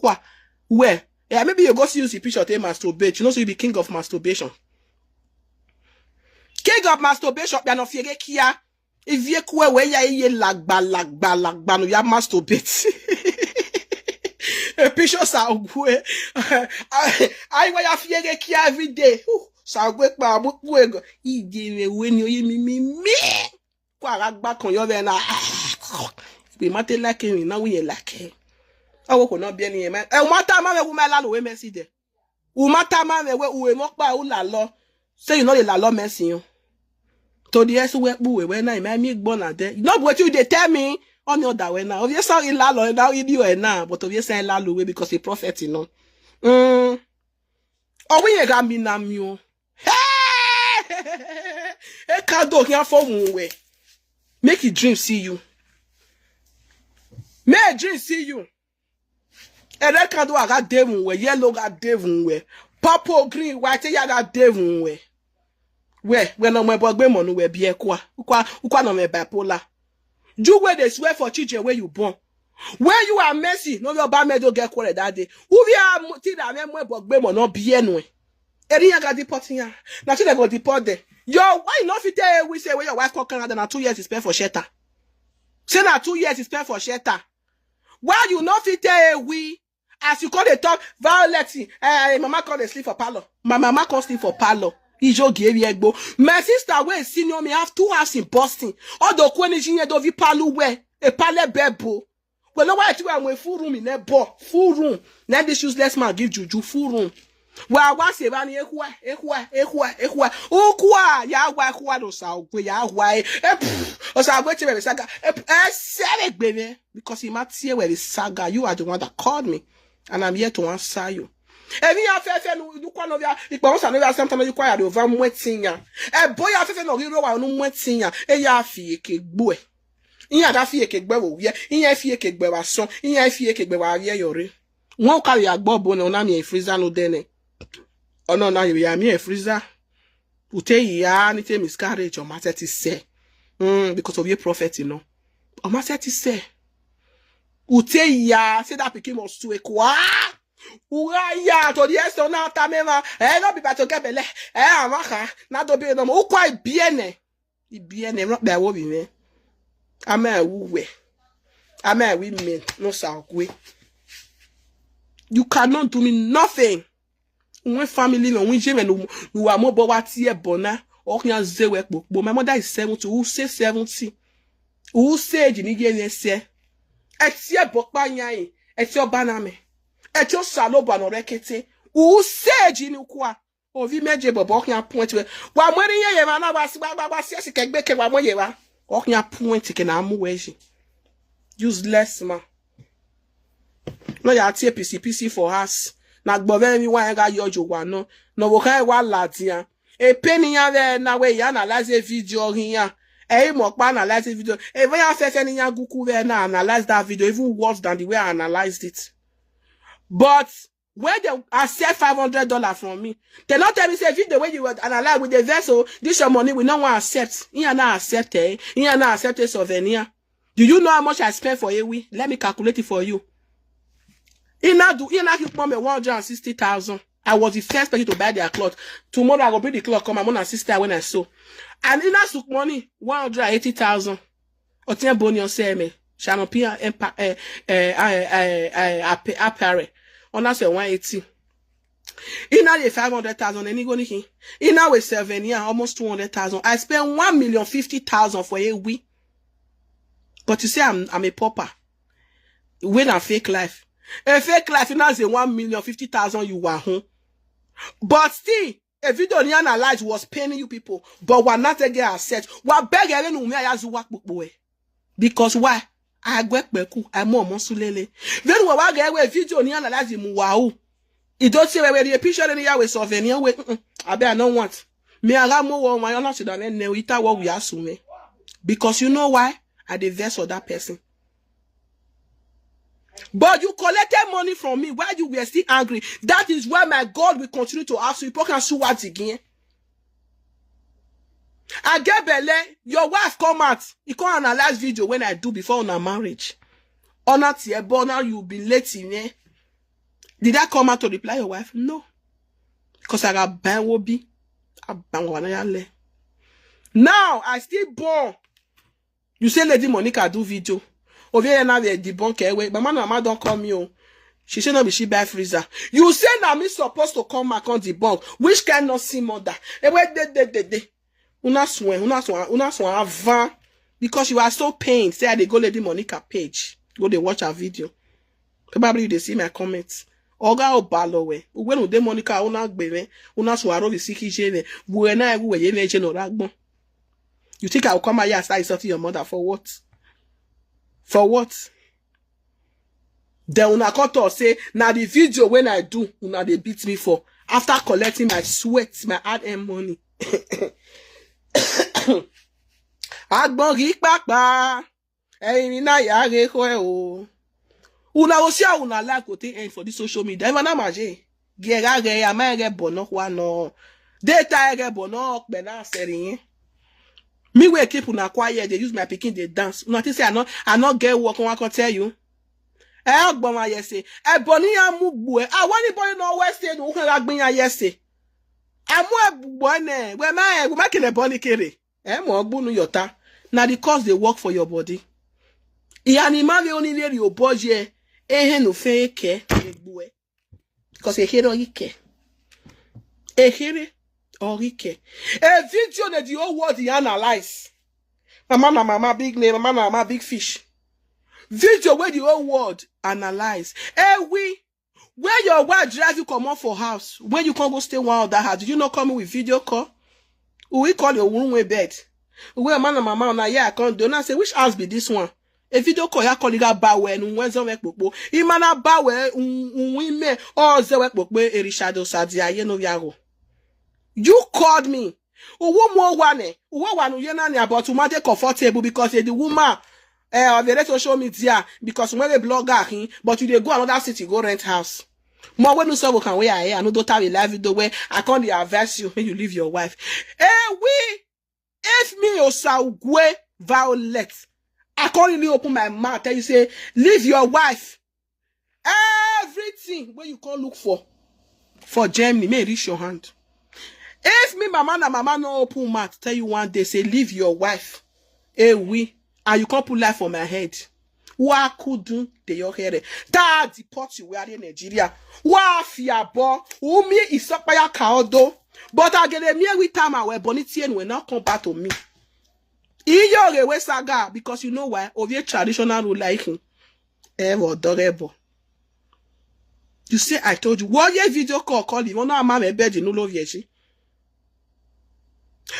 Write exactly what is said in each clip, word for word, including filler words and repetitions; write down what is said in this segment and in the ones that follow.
Kwa. Where? Yeah, maybe you go see you see picture take masturbate. You know, so you be king of masturbation. King of masturbation, you are not figure kia. If you kwe we ya ye lagba lagba lagba no ya masturbate. A picture sa ogwe. I wa ya figure kia every day. Sa ogwe pa bu kwe go. Ide we we ni oye mi mi mi. Kwa ga gba kan yo ve na. We ma te like mi na we ye like. Awo ko na bi eni yen. E ma ta ma we ku ma la lo we Mercy de. U ma ta ma we we u e mo pa u la lo. Say you no dey la lo Mercy o. To the S we pu we we na me mi gbo na de. No be wetin you dey tell me. On the other way now. Obviously, he la lo na he do e na, but obviously, he la lo we because he prophet, you know. Mm. Oh, we ye ga mi na mi o. Hey! E ka do here for we. Make a dream see you. May a dream see you. A red candle aga devil we, yellow ga devil we, purple, green, white ya ga devil we. We we no me bogbe mo nu we bi e kwa. Ukwa ukwa no me bipolar. You where they swear for children where you born. Where you are Mercy, no your ba me do get quarrel that day. Who we are ti da me mo bogbe mo no bi enu. Eri ya ga deport ya. Na so they go deport them. Yo, why you no fit tell we say where your wife come Canada na two years is spent for shelter? Say na two years is spent for shelter. Why you no fit tell we as you call the talk violence? Eh, mama call dey sleep for parlor. My mama come sleep for parlor. Ijo give egbo. My sister wey senior me have two house in Boston. All the kweni jinye do vi palu we. E pale bebo. Well, no why you am a full room in a bo. Full room. Now this useless man give juju full room. Wa wa se ba ni ehua ehua ehua ehua ukua ya wa ehua do sa ogwe ya wa e. E pff, o sa ogwe ti be saga. E pff, e se le gbe me because he ma tie we the saga. You are the one that called me and I'm here to answer you. Evi ya fefe nu nu kwa no via ikpa onsa no via samta no kwa ya do va mwetinya. E boy ya fefe no ri ro wa nu mwetinya. E ya fi eke gbo e. Iya ga fi eke gbe wo wie. Iya fi eke gbe wa son. Iya fi eke gbe wa vie yore. Won ka ya gbo bo no na mi freezer no de ne. Ono na ya mi freezer. Ute ya ni te miscarriage o ma se ti se. Mm, because of your prophet, you know. O ma se ti se. Ute ya say that pikin must to ekwa. Ura ya to the extent na ta me ma. Eh, no be ba to get belle. Eh, amaka. Na do be no mo. Ukwa ibiene. Ibiene ro be wo bi me. Ama wu we. Ama wi me. No sa kwe. You cannot do me nothing. When family no win jeme no no wa mo bo wa ti e bona. O kan ze we popo. My mother is seventy. Who say seventy? Who say age ni ye ne se? E ti e bo pa yan e. E ti o ba na me. E ti o sa lo ba no rekete. Who say age ni kwa? Ovi meje bobo o kan point we. Wa mo ri ye ye ma na wa si wa wa si si ke gbe ke wa mo ye wa. O kan point ke na mu we ji. Useless man. No ya tie pisi pisi for us. Na gbo ve mi wa ga yo jo wa no. No wo kan wa la dia. E pe ni ya ve na we ya analyze video hin ya. E mo pa analyze video. E ve ya fe fe ni ya guku ve na analyze that video even worse than the way I analyzed it. But when they accept five hundred dollars from me, they not tell me say video wey you were analyze with the vessel, this your money we no wan accept. He na accept eh. He na accept a souvenir. Do you know how much I spent for Ewi? Let me calculate it for you. He na do he na give me one hundred and sixty thousand. I was the first person to buy their cloth. Tomorrow I go bring the cloth come. I'm gonna sister when I sew. And he na suk money one hundred and eighty thousand. Otien boni on se me. Shanon pia empa eh eh eh eh ape apare. Ona se one eighty. Ina ye five hundred thousand eni go nikin. Ina we seven year almost two hundred thousand. I spend one million fifty thousand for a week. But you say I'm I'm a pauper. When a fake life. A fake life, you know say one million fifty thousand you were home. But still, a video ni analyze was paining you people. But we're not a get accept. We're begging no me as work book boy. Because why? I go peku, I more monsulele. Then we wa get we video ni analyze mu wa o. You don't say we we picture ni ya we souvenir we. I bet I don't want. Me I got more one my honor to than ne ita what we assume. Because you know why? I dey vex for that person. But you collected money from me while you were still angry. That is why my God will continue to ask you. People can sue what again. I get belle. Your wife come out. He come analyze video when I do before on our marriage. Honor tie, but now you be late in eh. Did I come out to reply your wife? No. Because I got ban will be. I ban will not let. Now I still born. You say Lady Monica do video. Ovie na we debunk ewe. Mama na mama don call me o. She say no be she buy freezer. You say na me supposed to come back on debunk. Which kind nursing mother? Ewe de de de de. Una swear, una swear, una swear avant. Because you are so pained. Say I dey go Lady Monica page. Go dey watch her video. Probably you dey see my comments. Oga obalowe. When ude Monica una gbere, una swear over siki jene. Buena ewu ye ne jeno ragbon. You think I will come out here and start insulting your mother for what? For what? Then una come talk say na the video when I do una dey beat me for after collecting my sweat, my hard-earned money. Agbon ri papa, ẹyin mi na ya re ko e o. Una go see how una life go take end for this social media. Even na maje. Gera ge ama ere bono kwa no. Data ere bono pe na seri yin. Me wey keep una quiet, dey use my pikin dey dance. Una think say I no, I no get work, I can tell you. Eh, gbon wa yese. E boni ya mu gbu e. Awani boni no we se no kan ra gbin ya yese. Amu e gbu ne. We ma e, we ma kele boni kere. E mo gbu nu yota. Na the cause dey work for your body. Iya ni ma le oni le ri oboje. Ehe no fe ke egbu e. Because ehere orike. Ehere orike. A video that the whole world dey analyze. Mama na mama big name, mama na mama big fish. Video where the whole world analyze. Hey, we, where your wife drive you comot for house, when you can't go stay one other house, did you not come with video call? We call your room way bed. Where man and mama na yeah, I can't do. Now say which house be this one? A video call ya call ga ba we nu wenzo we popo. Imana ba we unwi me o ze we popo erishado sadia ye no yago. You called me. Uwo mo wa ne. Uwo wa nu ye na ni about uma dey comfortable because the woman eh of the social media because when a blogger hin, but you dey go another city go rent house. Mo we no so can we are here. I no do tell a live video where I can't dey advise you when you leave your wife. Eh we If me Osaugwe Violet, I can't really open my mouth tell you say leave your wife. Everything where you can't look for for Germany may reach your hand. If me mama na mama no open mouth tell you one day say leave your wife, eh we, and you can't put life on my head. Wa kudun de yo here. Ta deport you where in Nigeria. Wa fiabo. Umi isopaya kaodo. But I get a mere with time I will bonnet and will not come back to me. Iyo we saga because you know why? Of your traditional rule like him. Ever adorable. You say I told you. What your video call call you? One man bed you no love yeshi.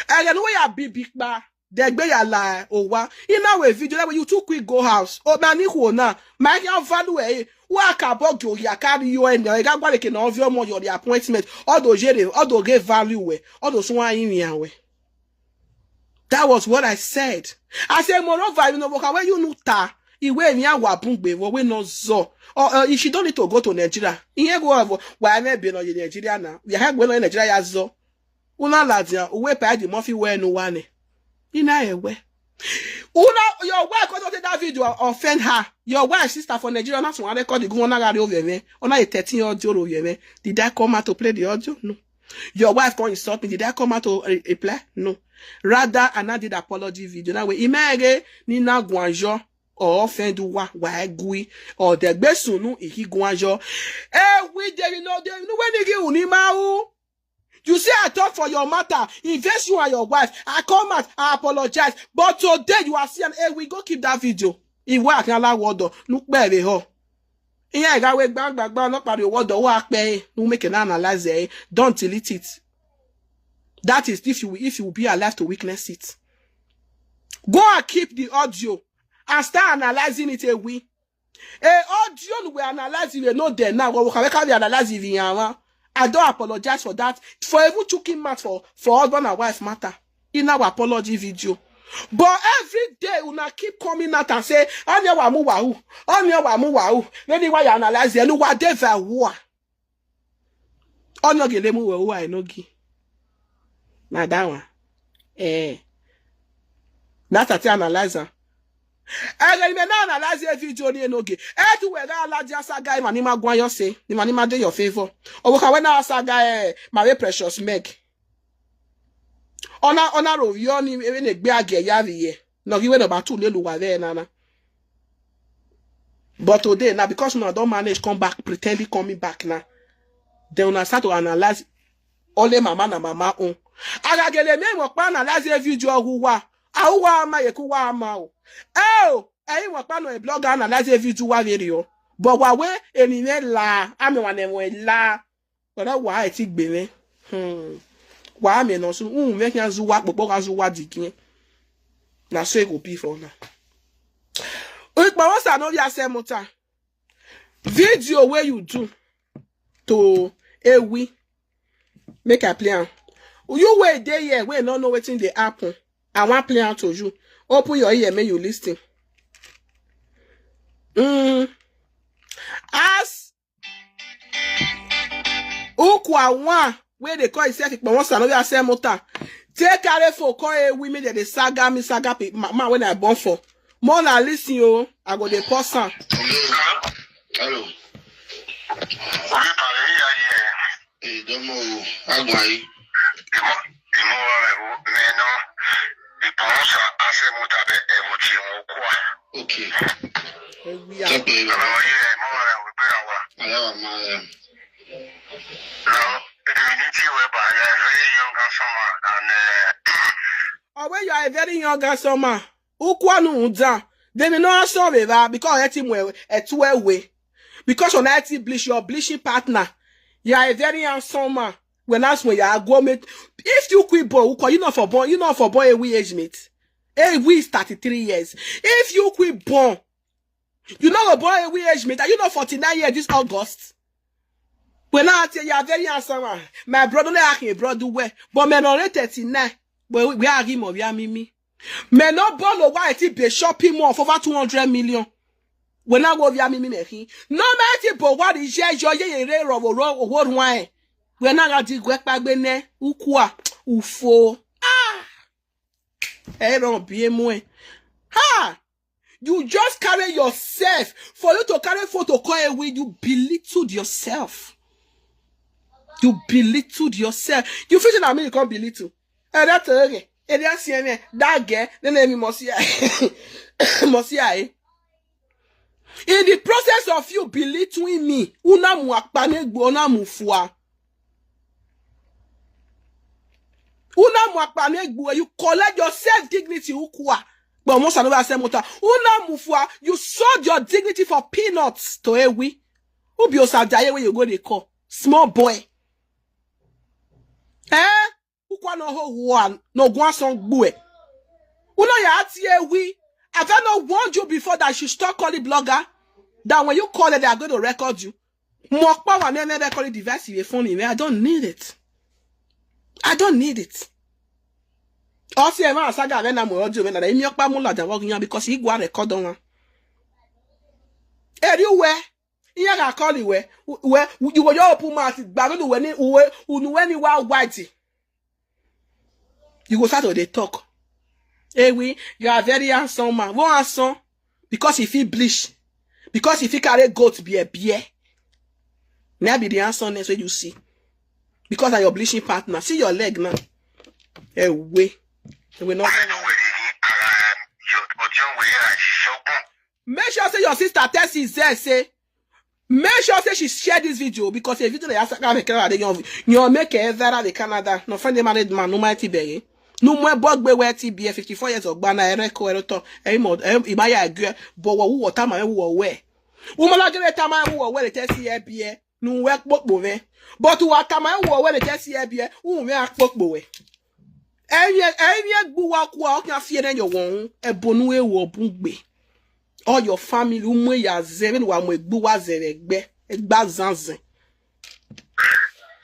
I don't know where you be big ba. Degbe ya la owa. In our video that way you too quick go house. O mani ho na. My ya value eh. Wa ka bog yo ya carry you and you ga gwale ke na ovio mo your appointment. All those jere, all those get value eh. All those one in ya we. That was what I said. I said moreover you know what you nuta. Iwe ni awa bungbe wo we no zo. Or uh, if she don't need to go to Nigeria. Ihe go wa me be no Nigeria na. Ya ha gbe no Nigeria ya zo. Una ladia uwe pa di mofi we no wane. Ina ewe. Una your wife come take that video and offend her. Your wife sister for Nigeria not one record go on gari over me. Ona a thirteen year old over me. Did I come out to play the audio? No. Your wife come insult me. Did I come out to re- reply? No. Rather, I now did apology video. Now we imege ni na guanjo or offend wa wa gui or the gbesunu ihi guanjo. Eh, we dey you know dey you know when they give unima o. You say I talk for your matter, invest you and your wife. I come out, I apologize. But today you are seeing, hey, we go keep that video. Iwe akala wodo, look baby ho. Iya ga we gbang gbang gbang not pari wodo wa pe, no make an analyze eh. Don't delete it. That is if you if you be alive to witness it. Go and keep the audio and start analyzing it away. Eh, audio we analyze we no there now. We can we analyze it. I don't apologize for that. For even choking mouth for for husband and wife matter in our apology video. But every day una keep coming out and say, "Anya wa mu wa u, anya wa mu wa u." Maybe why you analyze it, what they were. Ono gele mu we u I no gi. Na that one. Eh. That's a analyzer. Ege ni me na analyze video ni enoge. E tu we ga alaji asaga ma ni ma gwan yo se. Ni ma ni ma dey your favor. Owo ka we na asaga e ma we Precious Meg. Ona ona ro yo ni e ne gbe age ya ri ye. No gi we no ba tu le lu wa there na na. But today now, because una don manage come back, pretending coming back now, then una start to analyze only mama na mama own. Agagele me mo pa analyze a video ahuwa. Ahuwa ama ye kuwa ama o. Oh, eh, mo pa no a blogger analyze a video wa video. But wa we eni ne la, ame wa ne mo la. But that wa e ti gbe me. Hmm. Wa me no su, un me kan zuwa popo ka zuwa dikin. Na so e go be for now. Ikpa won sa no ya se mota. Video where you do to a we make I play am. You wey dey here, wey no know wetin dey happen. I wan play am to you. Open your ear, make you listen. Mm. As Ukwa one wey dey call himself Ikpawon Sanobi Asemota take carry phone call a women that dey saga me, saga pe ma, ma when I born for. More na listen o, I go dey pause am. Hello. Hey, don't know. How are you? Imo imo wa me no. Ikpawon Asemota be emuchi mo kwa. Okay. Ewi a. Thank you. Imo wa me we be na wa. Aya wa ma ya. No, the community whereby you are a very young handsome man and uh, Oh, when you are a very young handsome man, ukwanu unza. They may not answer me that because I think we a two way. Because on I T bleach your bleaching partner. You are a very handsome man. When that's when you are go mate. If you quit boy, uko, you not for boy, you not for boy a we age mate. A we is thirty-three years. If you quit born, you know a boy a we age mate. Are you not forty-nine years this August? When I tell you are very handsome, ah, my brother like a brother well, but men only thirty-nine. But we are him or we are mimi. Men no bolo why it be shopping mall for over two hundred million. When I go via mimi me he. No matter but what is your your ye re ro ro ro wine. When I got the gwek pa gbe ne ukwa ufo. Ah. Eh, don't be a moe. Ha! You just carry yourself. For you to carry photo call away, you belittled yourself. You belittled yourself. You feel that me you can't belittle. And that's okay. And that's here, that girl, the name Mosia. Mosia. In the process of you belittling me, una mu akpanegbo, una mu fua. Una mu akpanegbo, you collect your self dignity, ukwa. But most of the same mota. Una mu fua, you sold your dignity for peanuts to a we. Who be osajaye where you go they call? Small boy. Eh? Ukwa no ho one, no gwa song bue. Una ya atie we. Have I not warned you before that you stop calling blogger? That when you call it, they are going to record you. Mokpa wa nene record device you phone me. I don't need it. I don't need it. Osi ema saga vena mo ojo vena. Imi okpa mo la jawo yan because he go record on. Anywhere. Iya ga call iwe. We you go your open mouth. Gba me we ni we unu we ni wa white. You go start to dey talk. Hey, we, you are very handsome man. What handsome? Because if he bleach, because if he carry goat beer, beer. Now be the handsomeness where you see. Because of your bleaching partner. See your leg now. Hey, we. They will not. Make sure say your sister test is there, say, make sure say she share this video because a video they ask her make her you know make her viral the Canada. No find the married man no mighty be. No more bug be where T B F fifty-four years of bana ereko eroto. Emo ibaya agwe. But what water my who where? Umala gere tama who where the test here be. No work book bove. But what tama who where the test here be. Who me akpok bowe. Enye enye gbuwa kwa okan fie na yo won. Ebonu ewo bungbe. All your family, umu ya zere, wa mo egbu wa zere gbe, egba zanzen.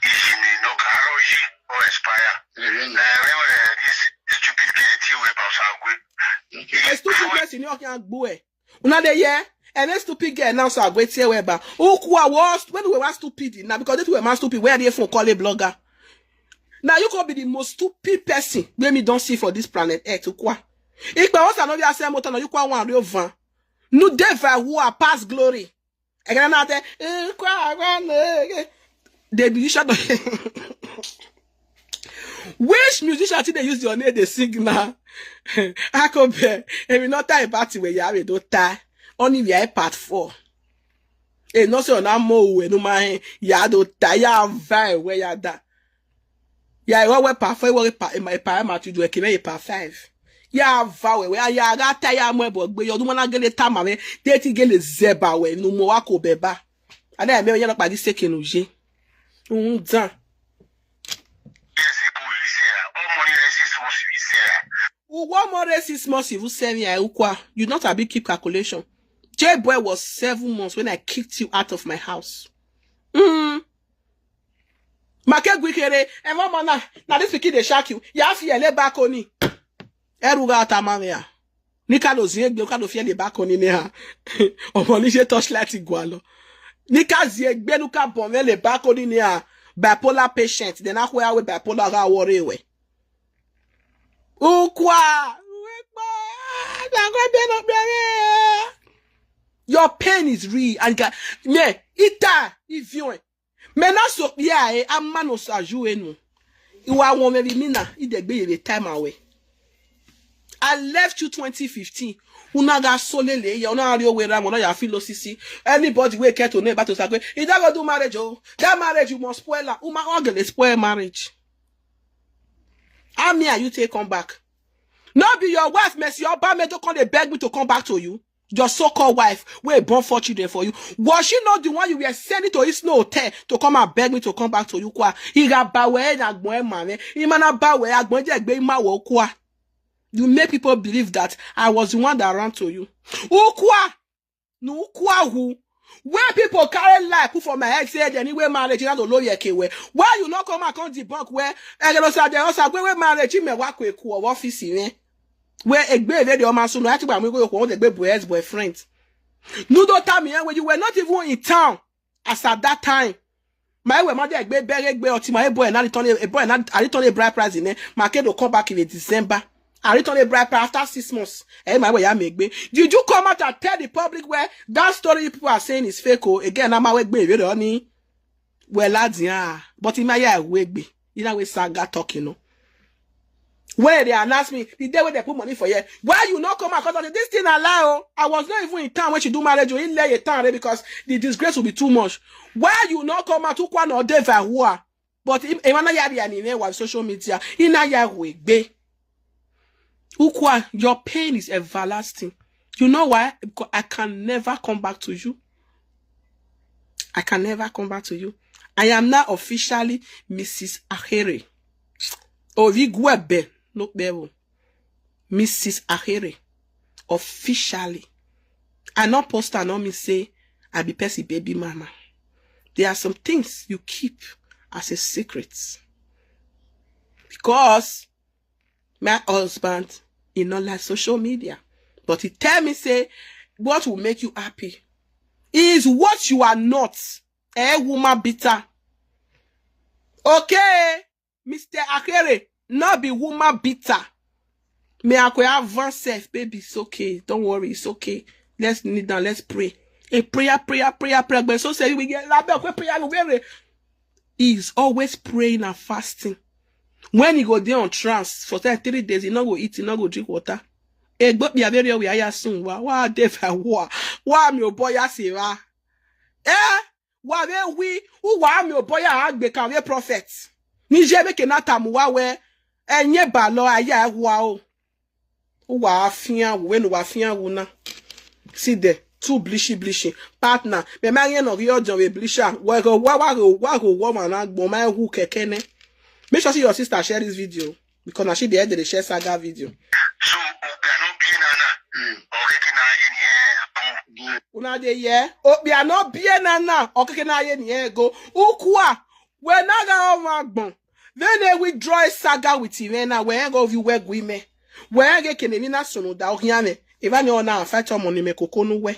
Ìsinmi ló kàárọ̀ yìí, ó expire. Ẹ, ẹ, ẹ, this stupid girl tí ìwé bá sọ àgbé. A stupid person ni ọkàn àgbo ẹ̀. Una dey hear? And a stupid girl now so àgbé tí ẹ wẹ̀ bá. Ó kú àwọ̀, when we were stupid, now because they were man stupid, where they phone call a blogger? Now you could be the most stupid person wey me don see for this planet Earth, Ukwa. Ikpe osa no via se moto no yukwa wan rio van. Nu deva who are past glory. Egana na te, eh, kwa, kwa, no, eh. The musician, which musician till they use your name, they sing now? Akobe, if you not tie party where you have it, don't tie. Only we are part four. Eh, no, so na mo we, no, my, ya do tie, ya vai, where ya da. Ya, iwo we pa four, iwo we pa, e ma, e pa, e ma, tu do, e kime, e pa five. Ya va we, we, ya ga ta ya mo bo gbe, yo du mo na gele ta ma we, te ti gele zeba we, nu mo wa ko beba. Ada me ya na pa di se ke nu je. Un dan. Uwo more six months, you send me, I ukwa. You not a big keep calculation. J boy was seven months when I kicked you out of my house. Mm. Make gwikere, e mo mo na, na this pikin dey shock you. Ya fi ele back on. Eruga ata ma me ya. Nika lo zie gbe, ka lo fi ele back on ni ha. Omo ni je torchlight igwa lo. Nika zie gbe, nuka bon ele back on ni ha. Bipolar patient, then I wear with bipolar ga worry we. Ukwa, ukwa, na go be no be. Your pain is real. And ga, me, ita, if you, me na so, yeah, eh, a man o sa ju enu. Iwa won me bi mi na, idegbe ye time away. I left you twenty fifteen. Una ga solele, ya una ri owe ra, una ya feel osisi. Anybody wey care to know about Osagwe, he don't go do marriage, oh. That marriage, you must spoil her. Uma ogele spoil marriage. How me and you take come back? No be your wife, Mercy Obame, don't come dey beg me to come back to you. Your so-called wife, wey born four children for you. Was she not the one you were sending to Isno Hotel to come and beg me to come back to you, kwa? Iga bawe na gbon e ma me. Imana bawe agbon je gbe ima wo, kwa. You make people believe that I was the one that ran to you. Ukwa, nu ukwa hu. When people carry lie put for my head, say, "Anyway, marriage, you know, love your way." Why you not come and come debunk where, eh, you know, say, "They also go where marriage, you may work with office, eh?" Where a gbe very or man, so no, I think I'm going to go the gbe boy's boyfriend. No, don't tell me, eh, when you were not even in town as at that time. My way, my day, gbe, bere, gbe, oti, my boy, and I return a boy, and I return a bride price in, eh? My kid will come back in December. I return a bride price after six months. Eh, my way, I make gbe. Did you come out and tell the public where that story people are saying is fake? Oh, again, I'm awake, gbe, you don't need. Well, lads, yeah. But in my year, wake be. You know, we saga talk, you know. Where they announce me, the day when they put money for you. Why you not come out? 'Cause this thing allow. I was not even in town when she do marriage. You in lay a town, eh, because the disgrace will be too much. Why you not come out? Ukwa no dey for who are? But him, him na yari and him was social media. He na ya we gbe. Ukwa, your pain is everlasting. You know why? Because I can never come back to you. I can never come back to you. I am now officially Missus Ahere. Ovigwebe, no bevo. Missus Ahere. Officially. I not post and not me say I be Percy baby mama. There are some things you keep as a secret. Because my husband, he not like social media. But he tell me, say, what will make you happy is what you are not. A woman bitter. Okay, Mister Akere, not be woman bitter. Me I could have one self, baby. It's okay. Don't worry, it's okay. Let's kneel down, let's pray. A prayer, prayer, prayer, prayer. But so say we get la bell, prayer, we very. He's always praying and fasting. When he go there on trance for like three days, he not go eat, he not go drink water. Eh, but me a very we are soon. Wa wa de fa wa wa mi o boy ya se wa. Eh, wa we we who wa mi o boy ya agbe kan we prophet. Ni je be ke na tamu wa we enye ba lo aya wa o. Wa fian we no wa fian wo na. See there, too blishy blishy partner. Me ma yen no yo jon we blisha. Wa go wa wa go wa go wa ma na gbo ma hu keke ne. Make sure see your sister share this video because now she dey dey share saga video. So obi ano bi na na. Ore ki na ye ni e go. Una dey hear? Obi ano bi na na. Okeke na ye ni e go. Ukwa. We na ga o ma gbon. Then they withdraw a saga with him. Now we go view we gwi me. We get kene ni na sunu da o hiame. If I know na fight your money me kokonu we.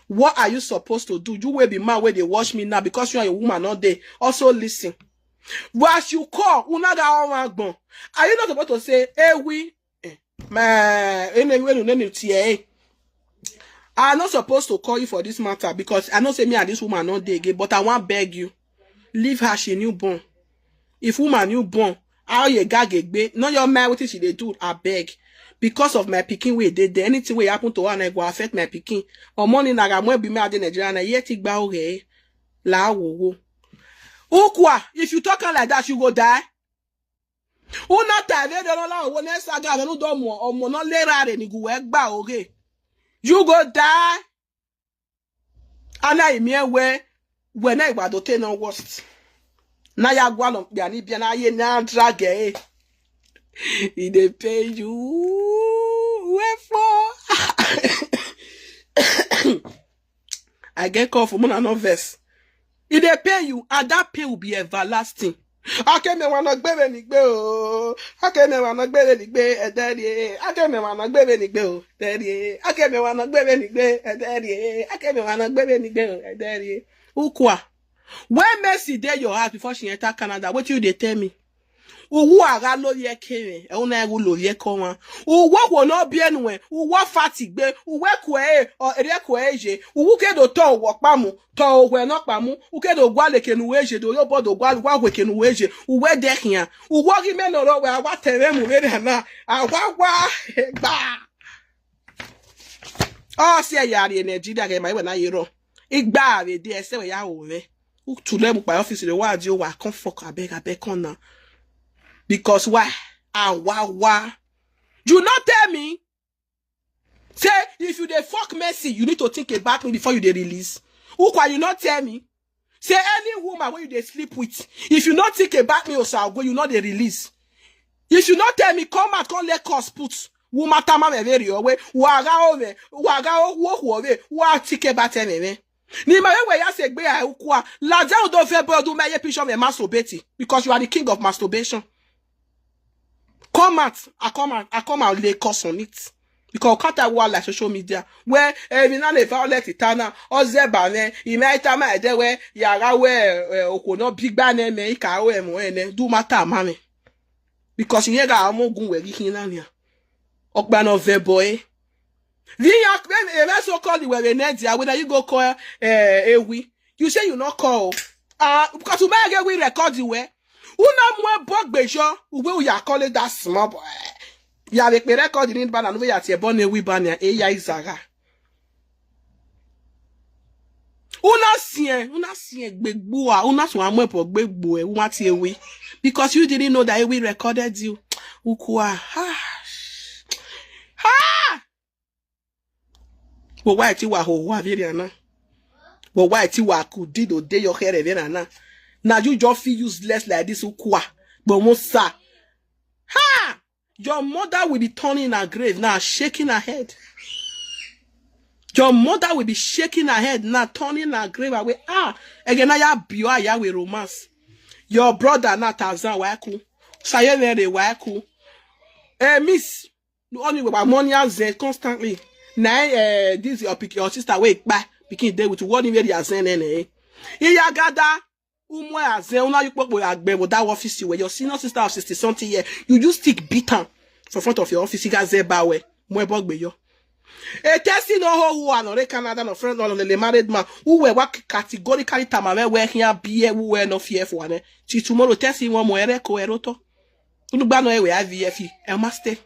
What are you supposed to do? You will be man where they watch me now because you are a woman all day. Also listen. As you call, una ga o ma gbon. Are you not supposed to say, "Hey, we, eh, My, anyway, no need to hear. I not supposed to call you for this matter because I know say me and this woman not dey again, but I want beg you. Leave her, she newborn. If woman newborn, how you gag egbe? No, your man, what she dey do? I beg. Because of my pikin wey dey there, anything wey happen to her, na go affect my pikin. Or money na ga mo be me at Nigeria na yet igba oge. La wo wo. Ukwa, if you talk her like that, you go die. Una ta ve do la wo ne saga ve no do mo, omo no le rare ni gu we gba oge. You go die. Ana imi ewe, we na igba do te no worst. Na ya gwa no ya ni bia na ye na drag e. E dey pay you. Wherefore? I get call from una no vex. E dey pay you, and that pay will be everlasting. Akeme wa no gbere ni gbe o. Akeme wa no gbere ni gbe ederi. Akeme wa no gbere ni gbe o. Ederi. Akeme wa no gbere ni gbe ederi. Akeme wa no gbere ni gbe o. Ederi. Ukwa. When Mercy dey your house before she enter Canada, what you dey tell me? Uwu aga lori ekere, e una egu lori ekowa. Uwo wo no bi enu e, uwo fati gbe, uwe kwe e, o ere kwe e je, uwu ke do to wo pamu, to owe no pamu, uke do gwa leke nu we je, do yo bo do gwa gwa we ke nu we je, uwe de hian, uwo gi me no ro we awa tere mu we re na, awa wa gba. O se ya ri Nigeria ke ma we na yero. Igba we de ese we ya o we. Tule mu pa office re wa di o wa come fuck abeg abeg come now. Because why? Ah, wah, wah. You not tell me. Say, if you dey fuck Mercy, you need to think about me before you dey release. Ukwa, you not tell me. Say, any woman wey you dey sleep with, if you not think about me, Osago, you not dey release. If you not tell me, come out, come let us put. Woman, tama me very away. Waga ove, waga o wo ove, wa think about me. Ni ma we ya se gbe a ukwa. La de udo fe bo du me ye picture me masturbate because you are the king of masturbation. Come out, I come out, I come out lay cuss on it. Because Okata wa like social media. Where every now they violate it now. Ozeba ne, imaita ma de we, yara we, eh, oko no big ba ne me, ika we mo ne, do matter mame. Because you ga amogun we gi hinania. Okpa no vebo e. Vinya, eh, eh, so call the way, eh, whether you go call, eh, Ewi. You say you not call. Ah, because you may get we record the way. Una mwe bog bejo, we we are calling that small boy. Ya make me record the name banner, we are born Ewi banner, e ya izaga. Una sien, una sien gbegbo a, una so amwe po gbegbo e, una ti Ewi. Because you didn't know that Ewi recorded you. Ukua. Ha. Ha. But why ti wa ho wa viriana? But why ti wa ku dido de your hair viriana? Now you just feel useless like this ukua. But mo sa. Ha! Your mother will be turning her grave now, shaking her head. Your mother will be shaking her head now, turning her grave away. Ah, again, I have you, I have a romance. Your brother now Tarzan Waku. Sayene Waku. Eh, miss, only with my money and zen constantly. Now, eh, this your pick your sister wake back. Pikin day with one very zen eh. Iya gada. Umwe azen una you pokpo agbe with that office you were your senior sister of sixty something year. You use stick beat am for front of your office. You guys say bawe. Mwe bogbe yo. E tesi no ho hu anore Canada no friend no le married man. Who were work categorically tamame where here be who were no fear for one. Till tomorrow tesi one more ere ko eroto. Ulugba no ewe I V F e must stay.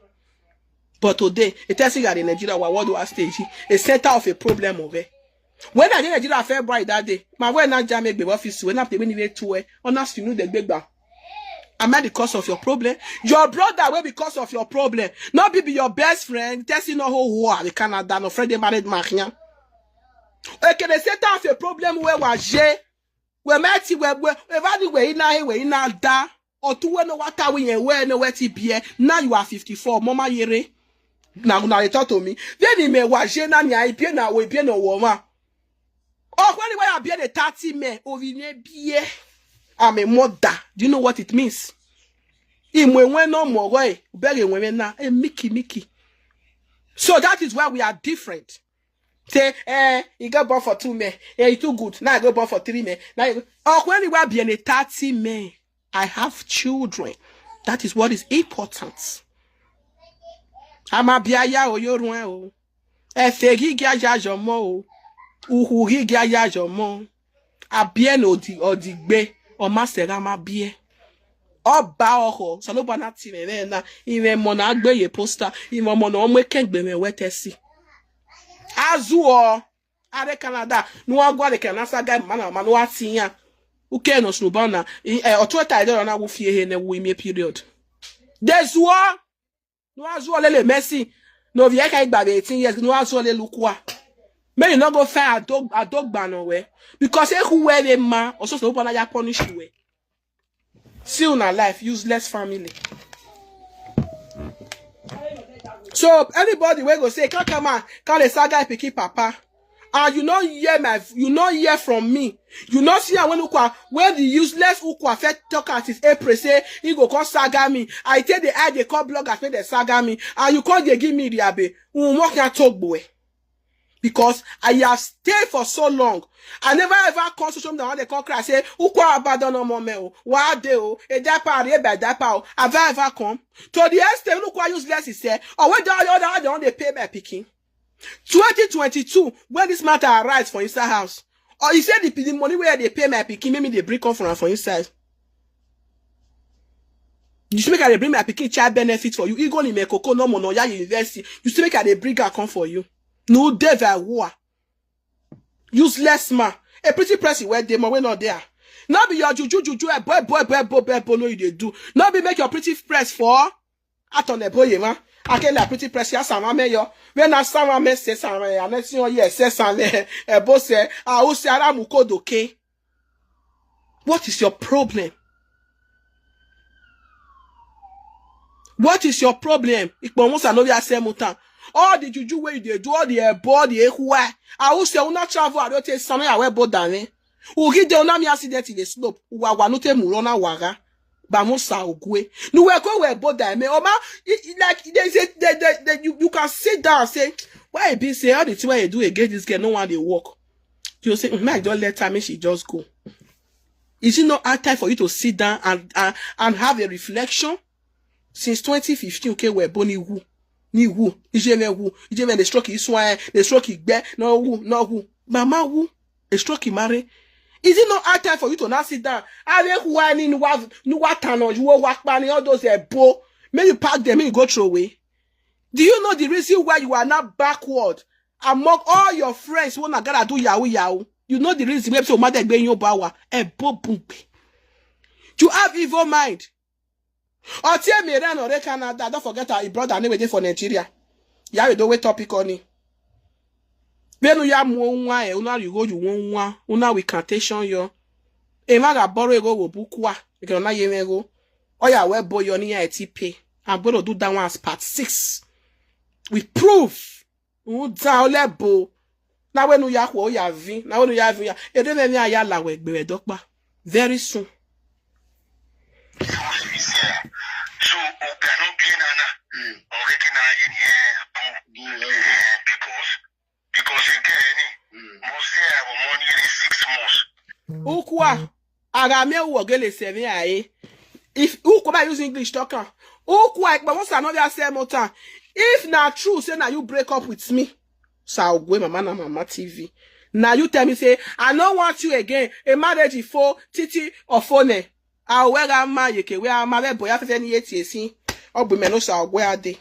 But today, e tesi ga in Nigeria wa what do I stage? A center of a problem of it. When I did Nigeria February that day, my when I jam a baby office when I pay me to it, honest you know the big bang. Am I the cause of your problem? Your brother will because of your problem. Not be, be your best friend. Tesi no ho ho the Canada no friend they married man here. Okay, the center of a problem where was je. We met we we ever the way in a way in a da. Or two we no what are we and where no where ti be. Now you are fifty-four. Mama yere. Now now you talk to me. Then he may was je na ni I be na we be no woman. Oh, when we are be the thirty men, oh, we may be. I'm a mother. Do you know what it means? Imwe when no more way, beg when na a Mickey Mickey. So that is why we are different. Say, eh, he got born for two men. Eh, he too good. Now I go born for three men. Now you, oh, when we are be a thirty men, I have children. That is what is important. Amabia ya o, yorun e o. Efe gigi aya yomo o. Uhu gigi aya yomo. Abie no di odigbe. Oma sera ma bie. Oba oho. Saloba na ti me me na. Ime mo na agbe ye poster. Ime mo na omo ekengbe me wetesi. Azu o. Are Canada. Nu agwa de Canada sa guy mana manu atinya. Uke no sunu bana. Eh, otu eta ide na wo fie he ne wo ime period. Dezuo. Nu azuo lele Mercy. No vie ka igba be eighteen years. Nu azuo lele Ukua. Me you no go fair adog adogba no we. Because e who we be ma. Oso so bana ya punish we. See una life, useless family. So anybody wey go say, "Kakama, can a saga pikin papa?" And you no hear my, you no hear from me. You no see am when Ukwa, when the useless Ukwa first talk at his April say he go come saga me. I take the eye dey call bloggers make dem saga me, and you come dey give me riabe. Unwo can talk boy. Because I have stayed for so long. I never ever come social media when they come cry say, "Ukwa abandon no more me o. Why dey o? A diaper, a by diaper o." Have I ever come? To the extent Ukwa useless, he said, "Oh, when the other, they pay my pikin." Twenty twenty-two, when this matter arise for inside house, or he said the, the money where they pay my pikin, make me dey bring come from, for inside. You see, make I dey bring my pikin child benefit for you. Igo ni me koko no mo no ya university. You see, make I dey bring her come for you. No dey very war. Useless man. A pretty person where dey more wey not there. No be your juju juju, eh, boy, boy, boy, boy, boy, boy, no you dey do. No be make your pretty press for. Atone boye ma. Akele a pretty press ya sama me yo. When I sama me say sama ya, next thing you say sama le, eh, boy say, "Ah, o se ara mu kodoke." What is your problem? What is your problem? Ikpo musa no ya se mutan. All the juju wey you dey do, all the ebo, the ehuwa. I will say, una travel, I don't take some ya we boda me. Ugi de una mi accident in the slope. Wa wa no te muro na waga. Ba musa ogwe. No we go we boda me. Oma, i- i- like, they say, they, they, they, you, you can sit down and say, "Why e be say all the thing wey you do against this girl, no one dey work?" You say, "Mm, I don't let her, make she just go." Is it not high time for you to sit down and, and, and have a reflection? Since twenty fifteen, okay, we bo ni wu, ni wu, ije me wu, ije me dey stroke isu, eh, dey stroke igbe, no wu, no wu. Mama wu, dey stroke mare. Is it not high time for you to now sit down? Are who are ni nuwa, nuwa tano, you wa pa ni all those, eh, bo. May you pack them, may you go throw away. Do you know the reason why you are not backward among all your friends who na gotta do yahoo yahoo? You know the reason why so mother gbe your power. Eh, bo bumpe. You have evil mind. Otie me ran or Canada. Don't forget our brother anyway dey for Nigeria. Ya we do we topic on it. Benu ya mu nwa e, una you go you won nwa, una we contation yo. E ma ga borrow ego wo bukwa. Ego na ye ego. Oya we bo yo ni ya eti pay. I'm gonna do that one as part six. We prove. Uda olebo. Na wenu ya kwo ya vi. Na wenu ya vi ya. Ede me mi aya la we gbe we dokpa. Very soon. So, oga no bi na na. Ore ki na ye ni e. Because, because again, mo say I want money in six months. Ukwa. Ara mi ewu ogele seven aye. If Ukwa use English talk am. Ukwa ikpa mo sa no ya say mo tan. If na true say na you break up with me. Sa ogwe mama na mama T V. Now you tell me say, "I no want you again." A marriage for Titi or Fone. I wear a ma yeke we a ma we boy afefe ni eti esi. Ogbe me no sa ogwe ade.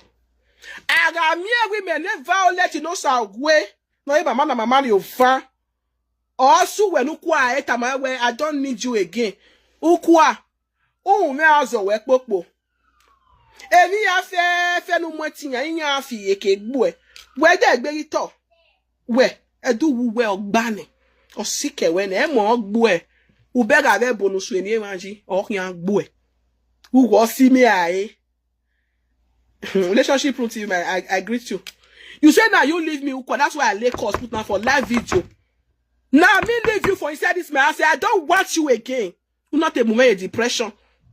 Ara mi ewi me ne violate no sa ogwe. No e mama na mama ni ofa. Osu we nu kwa e tama we, "I don't need you again." Ukwa. Ohun me azo we popo. Emi ya fe fe nu mo tinya inya fi eke gbo e. We de gbe ito. We edu wu we ogbane. Osike we ne mo gbo e. Ubega we bonusu emi ewanji o kian gbo e. Ugo si me aye. Relationship room T V, I, I, I greet you. You say now you leave me, Ukwa. That's why I lay calls put now for live video. Now me leave you for inside this my house. Say, "I don't want you again." You not a moment of depression.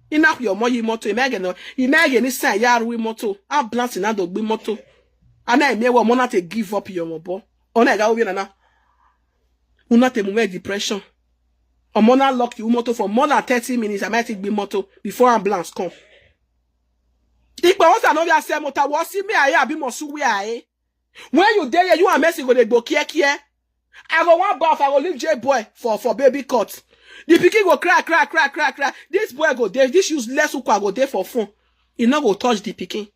Enough your money moto. Imagine no. Imagine this sign ya rui moto. I'm blasting out the moto. And I may want not to give up your mobo. Ona ga obi na na. You not a moment of depression. I'm gonna lock you moto for more than thirty minutes. I might take be moto before ambulance come. Ikpe won't I know we are same motor. What see me I abi must we I. When you dey here, you and Mercy go dey go care care. I go one bath, I go leave J boy for for baby cut. The pikin go cry, cry, cry, cry, cry. This boy go dey, this useless ukwa go dey for phone. He no go touch the pikin.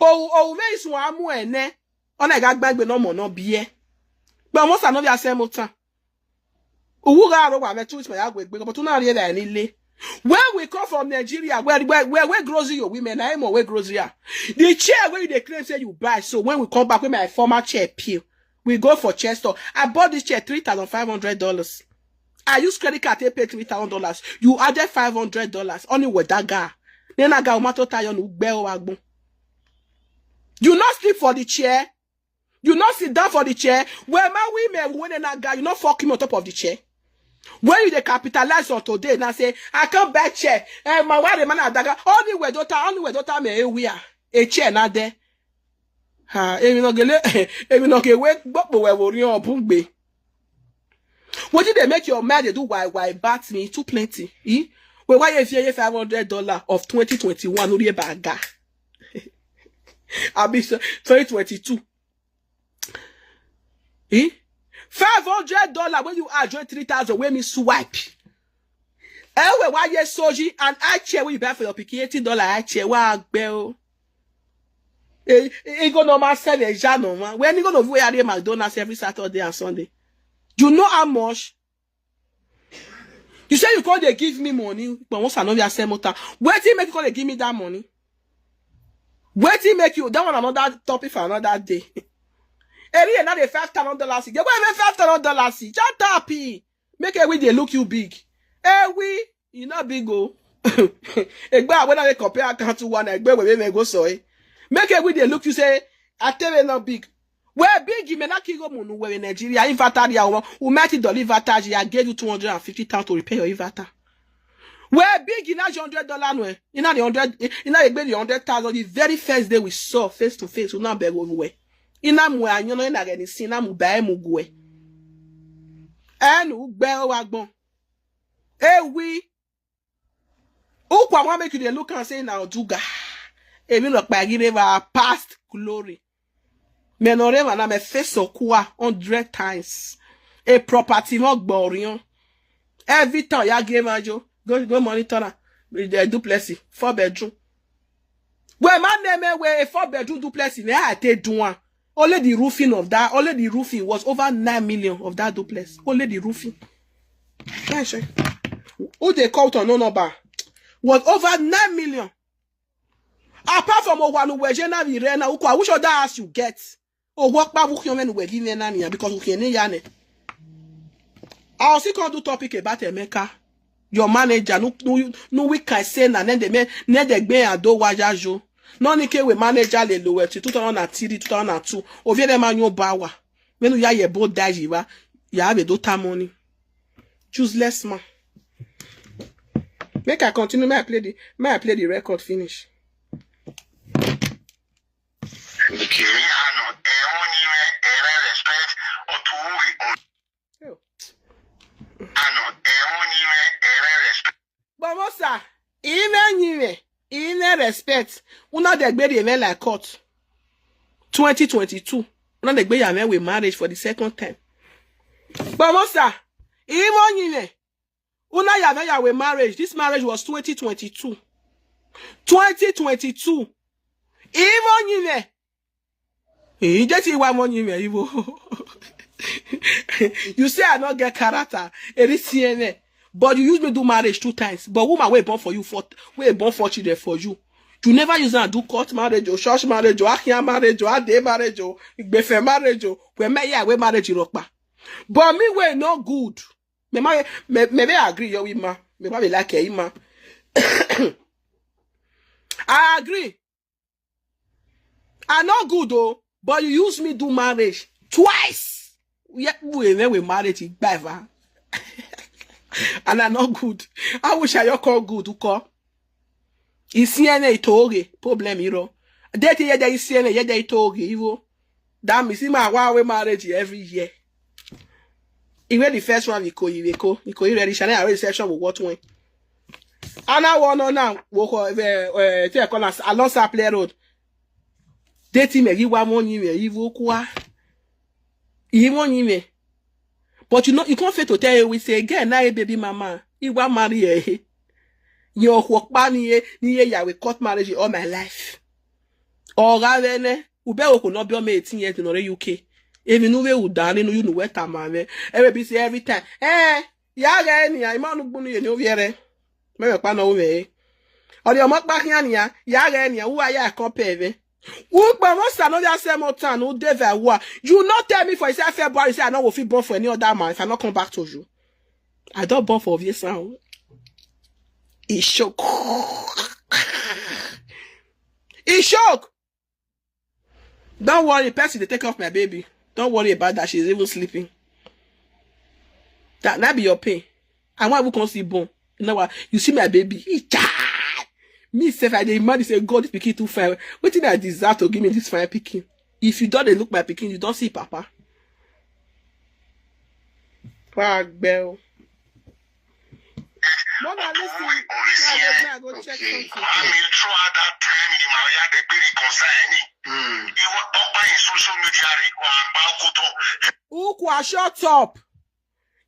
Oh, oh, where is one more ene? Ona ga gbagbe no mo no biye. But most I know we are same motor. Uwu ga aro wa me two weeks my agwe gbe, but una re da ni le. When we come from Nigeria, where where where, where grocery your women? I am where grocery. The chair where you dey claim say you buy. So when we come back with my former chair peel, we go for chair store. I bought this chair three thousand five hundred dollars. I use credit card to pay three thousand dollars. You added five hundred dollars. Only with that guy. Then I got mato tayo no gbe o agbon. You not sleep for the chair. You not sit down for the chair. Where my women when that guy, you not fuck him on top of the chair. When you dey capitalize on today, now say, "I can't buy chair." Eh, my wife, the man, adaga. Only we daughter, only we daughter, me, eh, we are. A chair not there. Ha, emi no gele, emi no ke we gbogbo we wo ri obun gbe. What did they make your mind dey do why why bat me too plenty? Eh? We why you five hundred dollar of twenty twenty-one no be baga. Abi so twenty twenty-two. Eh? Five hundred dollar when you are join three thousand when me swipe. Ewe why you soji and I chair when you buy for your pikin eighty dollar I chair wa gbe o. E e go normal sell e ja no ma. When you go no we are McDonald's every Saturday and Sunday. You know how much? You say you come dey give me money, but once I know you sell motor. Wetin make you come dey give me that money? Wetin make you that one another topic for another day. Eri na dey five thousand dollars. Get why make five thousand dollars? Just tap e. Make e we dey look you big. E we e no big o. Egbe awena dey compare account to one egbe we me go so eh. Make e we dey look you say atebe no big. Where big you may not kill munu where in Nigeria inverter ya one. Who might dollar inverter? I gave you two hundred and fifty thousand to repair your inverter. Where big in that hundred dollar no? In that hundred, in that egbe the hundred thousand. The very first day we saw face to face, we not beg we. In that mu anyo no in that any sin na mu ba mu gwe. En u gbe o wa gbon. E we. Ukwa wan make you dey look and say na oduga. Emi no pa give her past glory. Me no rema na me face okua hundred times. A property no gborion. Every time ya give her jo. Go go monitor na. With the duplex, four bedroom. Well, my name eh, where a four bedroom duplex in there I take do one. Only the roofing of that, only the roofing was over nine million of that duplex. Only the roofing. Yeah, sure. Who they call to no number was over nine million. Apart from Owanu Wejena Virena Ukwa, which other house you get? Owokpa Wukyomen Wegine Nania because Ukene Yane. I also can't do topic about Emeka. Your manager, no, no, no, we can say na then they may, then they may and do wajajo. No, ni ke we manager le lower to two thousand and three, two thousand and two. Oviere man your bawa. When you are both die, you have a daughter money. Useless man. Make I continue. May I play the may I play the record finish? Kiri ano ehun ni re ere respect otu uri o. Ano ehun ni re ere respect. Bomosa, ime nyime, ine respect. Una de gberi eme like court. Twenty twenty-two. Una de gberi ame with marriage for the second time. Bomosa, ime nyime. Una ya ve ya we marriage. This marriage was twenty twenty-two. Twenty twenty-two. Even you there. Eh, just you want money me, Ivo. You say I not get character. Eri C N A. But you use me do marriage two times. But woman we born for you for we born for children for you. You never use and do court marriage or church marriage or akia marriage or ade marriage or igbefe marriage or we me ya we marriage ropa. But me we no good. Me ma me me me agree yo with ma. Me ma be like eh ma. I agree. I not good though, but you use me do marriage twice. Yeah, we when we marriage in Bava. And I not good. I wish I your call good to call. Isiene itoge problem iro. Date ye de isiene ye de itoge ivo. That means him a one way marriage every year. He read the first one, he ko he ko he ko he ready. Shall I read the section with what one? Ana wono na wo ko eh eh te ko na along Sapele Road. Date me gi wa mo ni me ivo kwa. Ivo ni me. But you know, you can't fail to tell you we say again na a baby mama. Iwa marry eh. Yo kwa ni ye ni ye ya we court marriage all my life. Oga vene ube wo ko no bi o me eighteen years no re U K. Emi nu we u da ni nu you know wet am ave. Every be say every time. Eh, ya ga ni ai ma nu gbunu ye ni o viere. Me me pa no we. Ori omo pa kian ya, ya ga ni u aya kan pe ve. U pa mo sa no ya se mo tan u de va wa. You not tell me for say February say I no go fit born for any other man if I not come back to you. I don't born for obvious now. It shock. It shock. Don't worry, person they take off my baby. Don't worry about that. She's even sleeping. That that be your pain. I want to come see born. You know what? You see my baby. He child. Me self, I dey imagine say God this pikin too fine. Wetin I deserve to give me this fine pikin? If you don't dey look my pikin, you don't see papa. Wagbe o. Mona, listen. Now, wait, now I go check something. I mean, throughout that time, ni Maria dey be reconciling. He was up by his social media. Ukwa, shut up.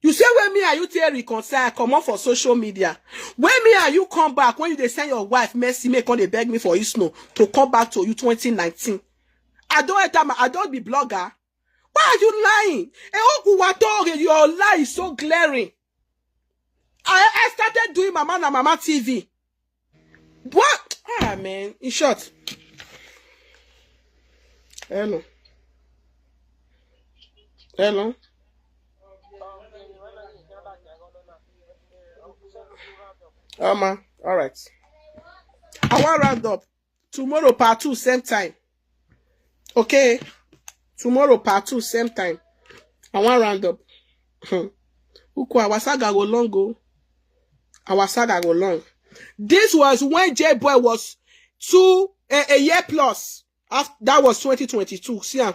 You say when me and you take reconcile, come off for social media. When me and you come back, when you dey send your wife Mercy, make come dey beg me for Isno to come back to you twenty nineteen. I don't enter my, I don't be blogger. Why are you lying? Eh, Okuwato, your lie is so glaring. I, I started doing Mama na Mama T V. What? Ah, man. In short. Hello. Hello. Ama, all right. I want round up. Tomorrow part two, same time. Okay? Tomorrow part two, same time. I want round up. Uku, our saga go long go. Our saga go long. This was when J Boy was two, a, a year plus. After, that was twenty twenty-two. See am.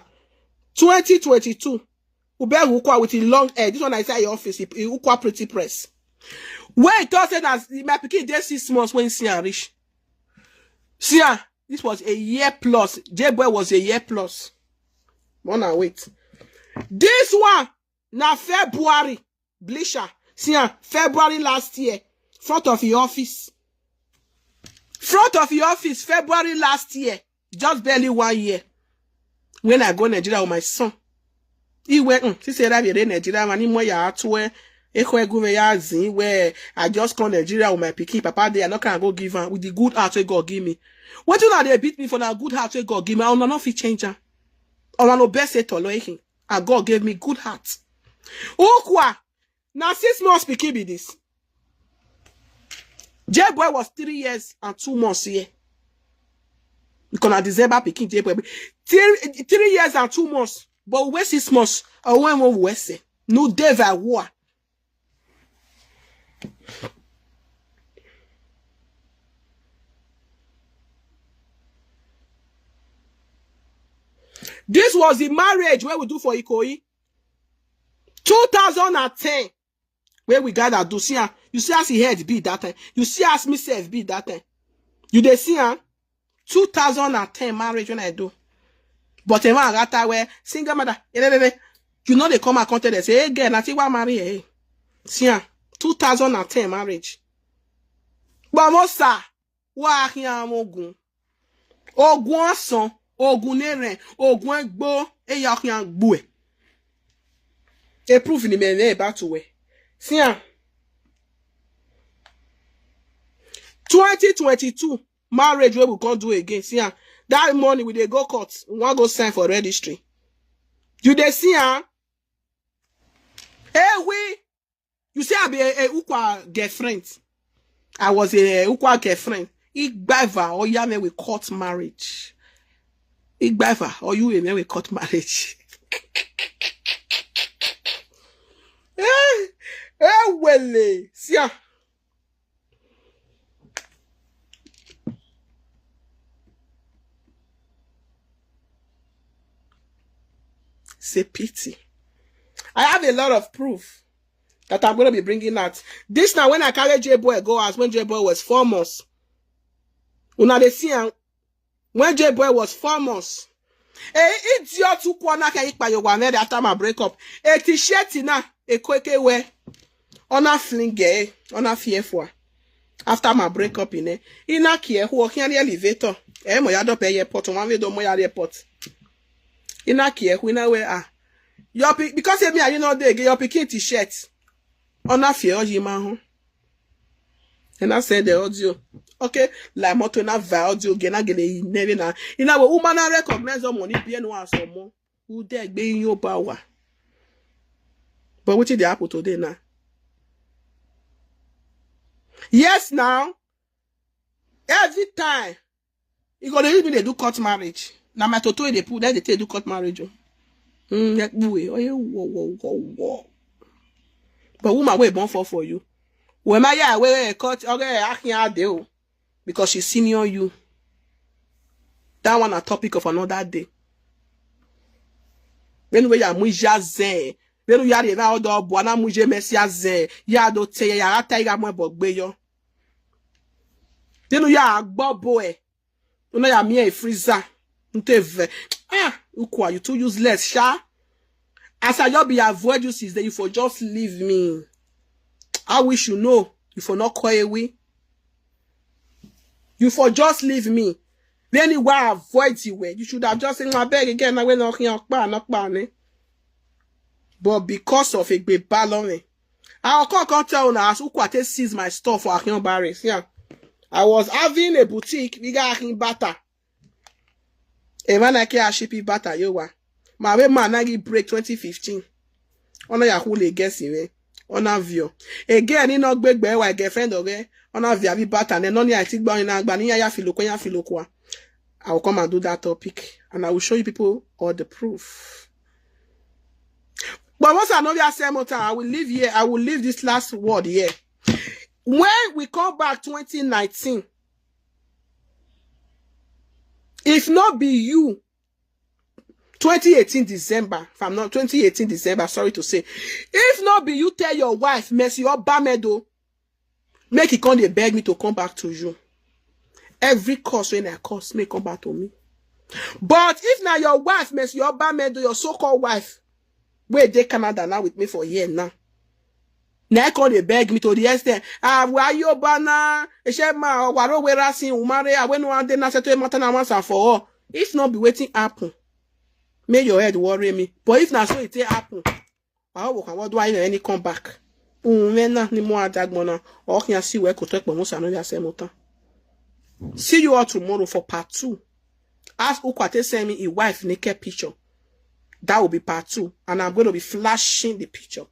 Twenty twenty-two. Ube Ukwa with the long hair. This one I say your office. He, he Ukwa pretty press. When he talk say that my pikin dey six months when see am reach. See am. This was a year plus. J Boy was a year plus. Mona, wait. This one na February. Blisha. See am. February last year. Front of your office. Front of your office. February last year. Just barely one year. When I go Nigeria with my son. He went, mm, she said, I be Nigeria, man. He more ya atwe. Ekwe gume ya zin where I just come Nigeria with my pikin. Papa, they are not gonna go give am with the good heart wey God give me. What do they beat me for that good heart wey God give me? I will not fit change am. I want no best at all. I God gave me good heart. Ukwa. Now six months pikin be this. J Boy was three years and two months here. Because na December pikin J Boy be three, three years and two months. But we six months. Or when we were say no dey war. This was the marriage where we do for Ikoyi. Two thousand and ten. Where we gather do see am. You see as he head be that time. You see as myself be that time. You dey see am. Two thousand and ten marriage when I do. But a man got that where single mother. Eh, eh, eh, eh. You know they come and come tell them say, hey girl, I think why marry her. See am. Two thousand and ten marriage. But most sir, wa amogun. Ogun asan, ogun nere, ogun egbo, eya kian gbo e. A proof ni me me about to we. See am. Twenty twenty-two marriage wey we come do again. See am. That morning we dey go court. We wan go sign for registry. You dey see am? Hey, we. You say I be a, a Ukwa girlfriend. I was a, a Ukwa girlfriend. Igbaiva or ya me we court marriage. Igbaiva or you me we court marriage. Eh, eh, wele. See am. It's a pity. I have a lot of proof. that I'm going to be bringing out. This now when I carry J Boy go as when J Boy was four months. Una dey see am, when J Boy was four months. E idiot ukwu ona ka ikpa yo wa after my breakup. E t-shirt na e kweke we. Ona fling e, ona fearful. After my breakup in e. Ina kie hu okian elevator. E mo ya do pe airport, one way do mo ya airport. Ina kie hu ina we ah. Your because me you know dey your pikin t-shirt. Ona fear oji ma hu. And I send the audio. Okay, like moto na va audio gena gele neve na. Ina we woman na recognize omo ni bi enu asomo. Ude gbe yin oba wa. But wetin dey happen today now? Yes now. Every time you go dey use me dey do court marriage. Na my toto dey put, dem dey take do court marriage o. Mm, like, wo, wo, wo, wo, wo. But woman wey born fall for you. When my yeah, wey cut okay, akin ade o. Because she senior you. That one a topic of another day. When we are muja zen. When we are the other boy na muje mesia zen. Ya do te ya ata iga mo bo gbe yo. Then you are boy. You know you are me a freezer. Nteve. Ah, ukwa, you too useless, sha. As I just be avoid you since then, you for just leave me. I wish you know. You for not call away. You for just leave me. Then you were avoid you were. You should have just said, I beg again, I will not hear kpa, not kpa, ne. But because of a big baloney, I can't, can't tell now as Ukwate sees my store for Akin Barracks. Yeah. I was having a boutique, we got Akin Bata. A man I care ship bata yo wa. My way man I give break twenty fifteen. Ona ya hule guess him. Ona vio. Again, he not big by girlfriend okay. Ona via vi bata ne no ni I think boy na gba ni ya filoko ya filoko. I will come and do that topic and I will show you people all the proof. But once I know we are same time, I will leave here. I will leave this last word here. When we come back twenty nineteen, if not be you, twenty eighteen December, if I'm not twenty eighteen December, sorry to say, if not be you tell your wife, Mercy or Bamedo, make it come they beg me to come back to you. Every cause when I cause may come back to me. But if now your wife, Mercy or Bamedo, your so-called wife, where they Canada now with me for a year now. Now come they beg me to the extent. Ah, why you bana? Eshe ma waro wera sin umare. I went one day na settle matter na once and for all. If not be waiting happen, may your head worry me. But if not so it happen, I will come. What do I know any come back? Umena ni mo adagbona. Or can see where could talk but most I know ya say motan. See you all tomorrow for part two. Ask Ukwate send me a wife naked picture. That will be part two. And I'm going to be flashing the picture.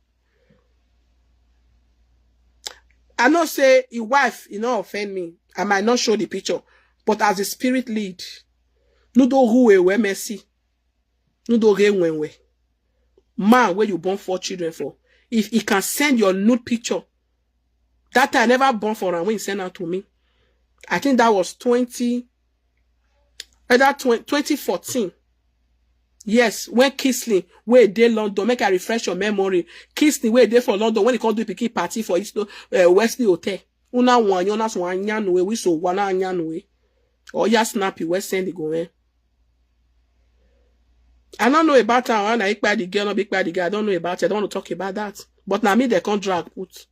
I know say a wife, you know, offend me. I might not show the picture. But as the spirit lead, nudo who we mercy. Nudo ge when we. Man, where you born four children for? If he can send your nude picture, that time I never born for am when he sent out to me. I think that was twenty, either twenty, twenty fourteen. Yes, when Kisley, where they London, make I refresh your memory. Kisley, where they for London, when he come do pikin party for East, uh, Wesley Hotel. Una wan, una so wan yan we, we so wan yan we. Or ya snappy, we send it go, eh? I don't know about her, and I the girl, not big by the girl. I don't know about it. I don't want to talk about that. But now me, they can't drag put.